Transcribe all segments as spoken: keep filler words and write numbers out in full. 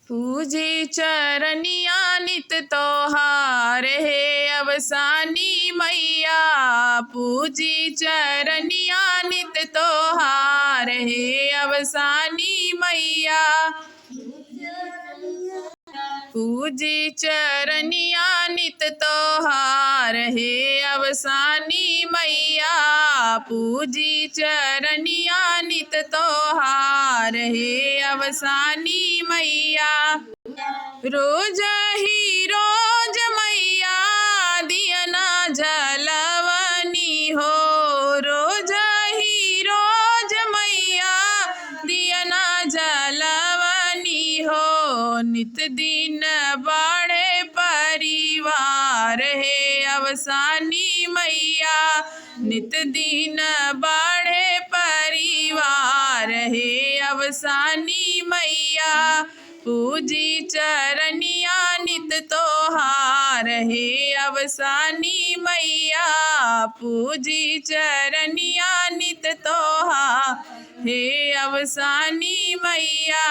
पूजी चरनिया नित तोहार हे अवसानी मैया, पूजी चरनिया नित तोहार हे अवसानी मैया। पूजी चरनिया नित तोहार हे अवसानी मैया, पूजी चरनिया नित तोहार हे अवसानी मैया। रोज ही रोज मैया दियना जलवनी हो, रोज ही रोज मैया दियना जलवनी हो। नित दिन बाढ़े परिवार हे अवसानी मैया, नित दिन बाढ़े परिवार हे अवसानी मैया। पूजी चरनिया नित तोहार हे अवसानी मैया, पूजी चरनिया नित तोहार हे अवसानी मैया।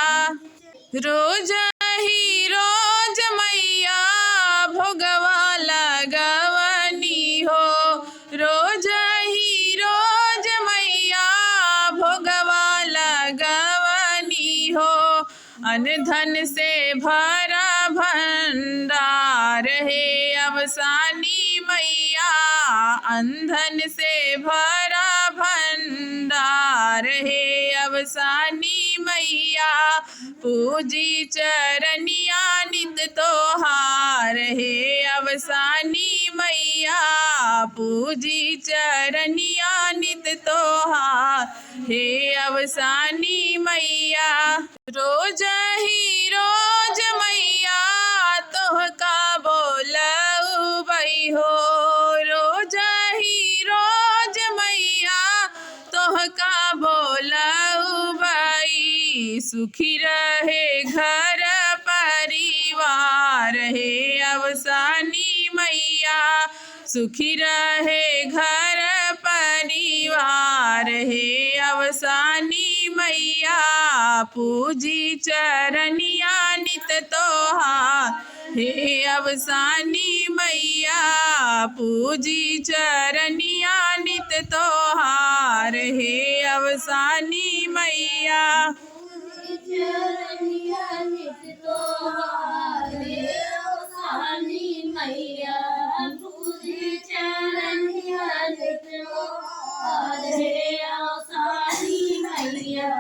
रोज ही रोज मैया भोगवा लगवनी हो, रोज ही रोज मैया भोगवा लगवनी हो। अन धन से भरा भंडार हे अवसानी मैया, अन धन से भरा भंडार हे अवसानी मैया। पूजी चरनिया नित तोहार हे अवसानी मैया, पूजी चरनिया नित तोहार हे अवसानी मैया। रोज ही रोज मैया तोहका बोलउबई हो, रोज ही रोज मैया तोहका बोलउबई। सुखी रहे घर परिवार हे अवसानी मैया, सुखी रहे घर परिवार हे अवसानी मैया। पूजी चरनिया नित तोहार हे अवसानी मैया, पूजी चरनिया नित तोहार हे अवसानी मैया। पूजी चरनिया नित तोहार हे अवसानी मैया, पूजी चरनिया नित तोहार हे अवसानी मैया।